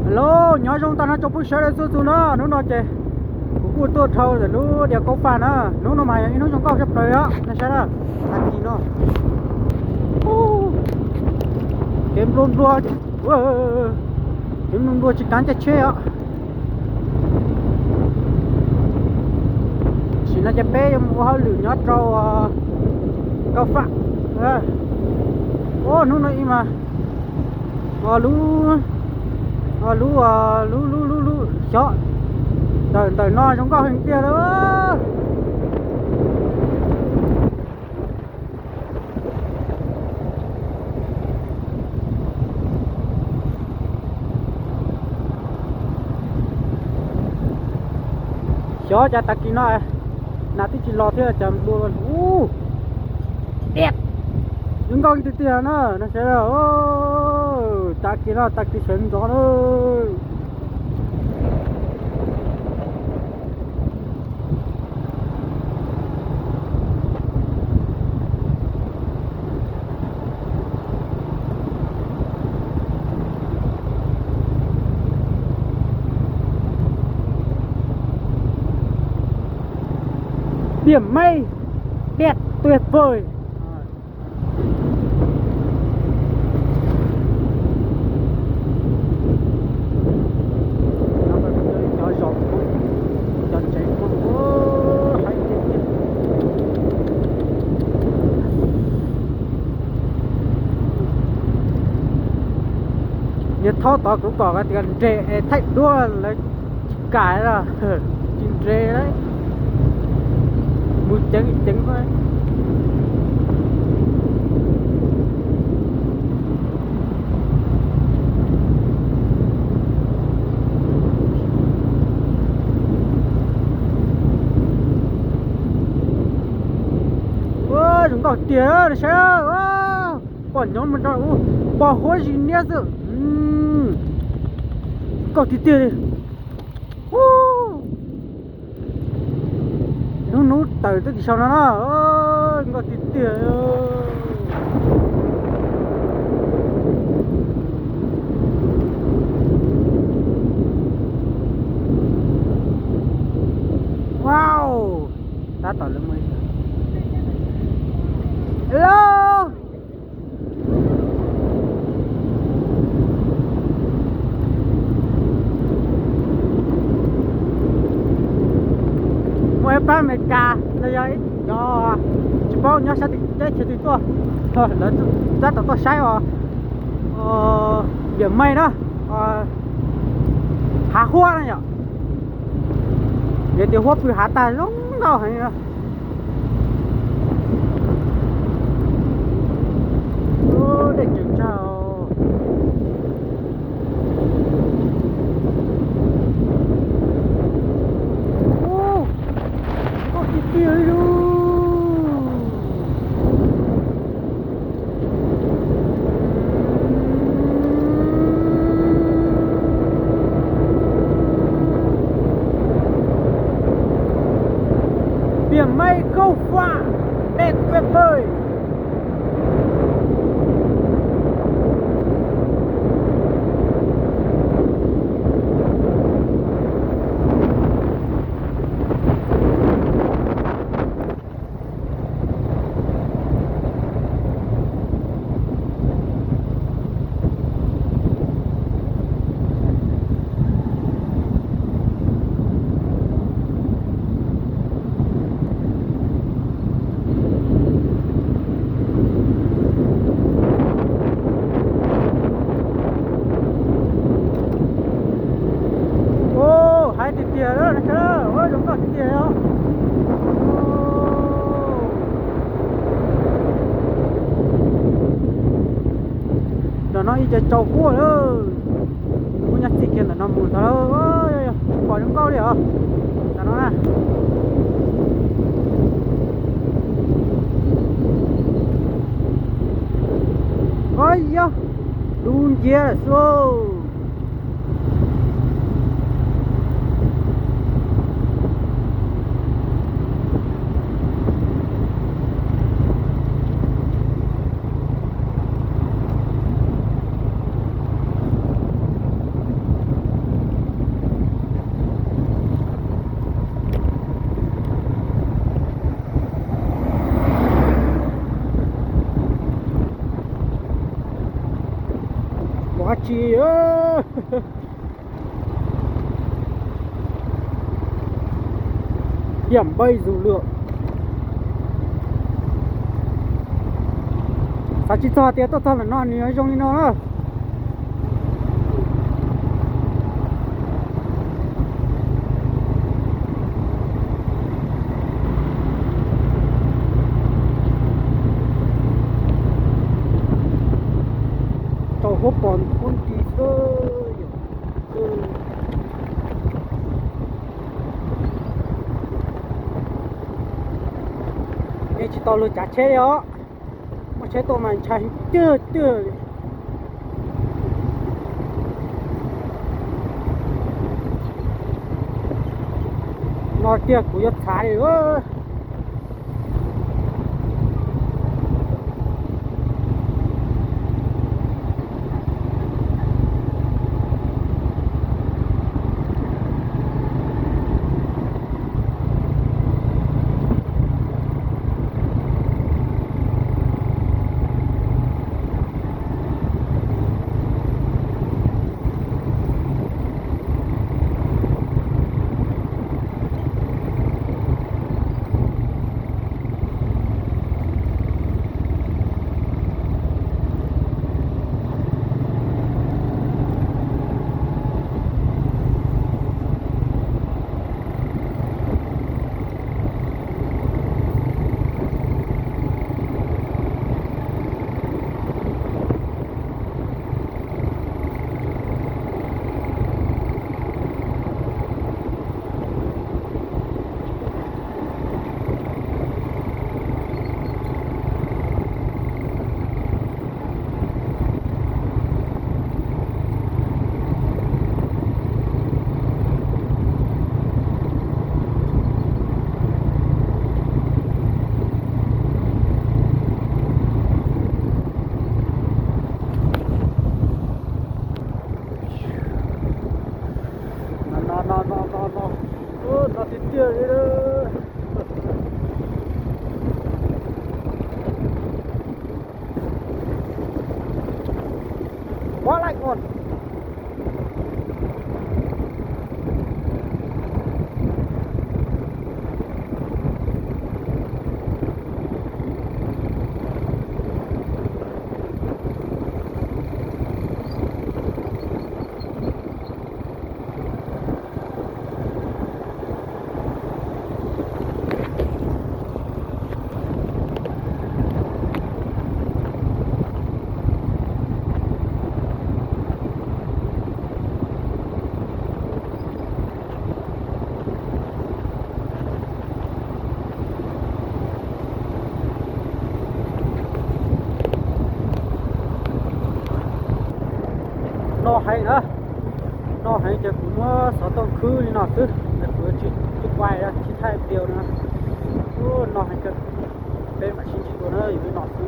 Hello, nyob zoo tag nrho tsoom phooj ywg sawv daws txhua txhua na. Hnub no ces kuv kuj tuaj dhau ntawm lub diav Kaub Faj na. Hnub no mas yog ib hnub zoo nkauj tshaj plaws os, nej saib na. Tag kis no kev nplua nplua, kev nplua nplua tsis kav caij tsheb os. Tam sim no ces peb yuav mus ua hauj lwm nyob rau Kaub Faj. Hnub no ib mas lub, lub, lub, lub, lub xyov, ntawm ntawm no zoo nkauj heev tiag lawm. Xyov cas tag kis no nas twb tsis los thiab cas nplua ua zoo nkauj tiag tiag na. No sawv daws, tag kis no tag kis sawv ntxov na. Điểm May, đẹp tuyệt vời. Cov zos, cov tsev, haib tiag tiag. Yog thaub tod kuv kom tias nres es thaij duab lawv tsis kam, tsis nres lawm, mus ceev ceev. Zoo nkauj tiag saib, pom nyob mus rau ub, pom huab zis niab xwb. Nkauj tiag tiag li. Hnub hnub tawm tuaj tim sau no na, nkauj tiag tiag. Wow, tab tom lawv muaj ib, hello. Muaj ib pab Amelikas los yog ib cov tsis paub nyob sab teb chaws twg tuaj, lawv tab tom tuaj saib os, Điểm May na, hav huab na yom. Yog tias huab pw hav tag zoo nkauj heev. Dej tseem tsag. Nkauj tiag tiag li. Điểm May Khâu Phạ, đẹp tuyệt vời. Haib tiag tiag, zoo nkauj tiag tiag os. Ntawm no ib co tsau huab lawm. Kuv nyob txij kiag ntawm no mus ntag, pom zoo nkauj li os. Ntawm no na. Ov yog, dub nciab lawm xwb. tsi. Hiam npaij zus lawm. Xav tsis txog tias tuaj txog ntawm no nws yuav zoo li no na. Rau huab pos huab nti xwb. Yeej tsis tau luag cav tsheb li os. Muaj tsheb tuaj mas ntshai tiag tiag li. No tiag kuv yuav txhav li. No no no no no no. No tiag tiag li. Quá lạnh luôn. No heev na, no heev ces kuv muab xov tooj khwb li no xwb, kuv tsis quay, tsis thaij video no. No heev, peb mam sib ntsib dua na, yus li no xwb.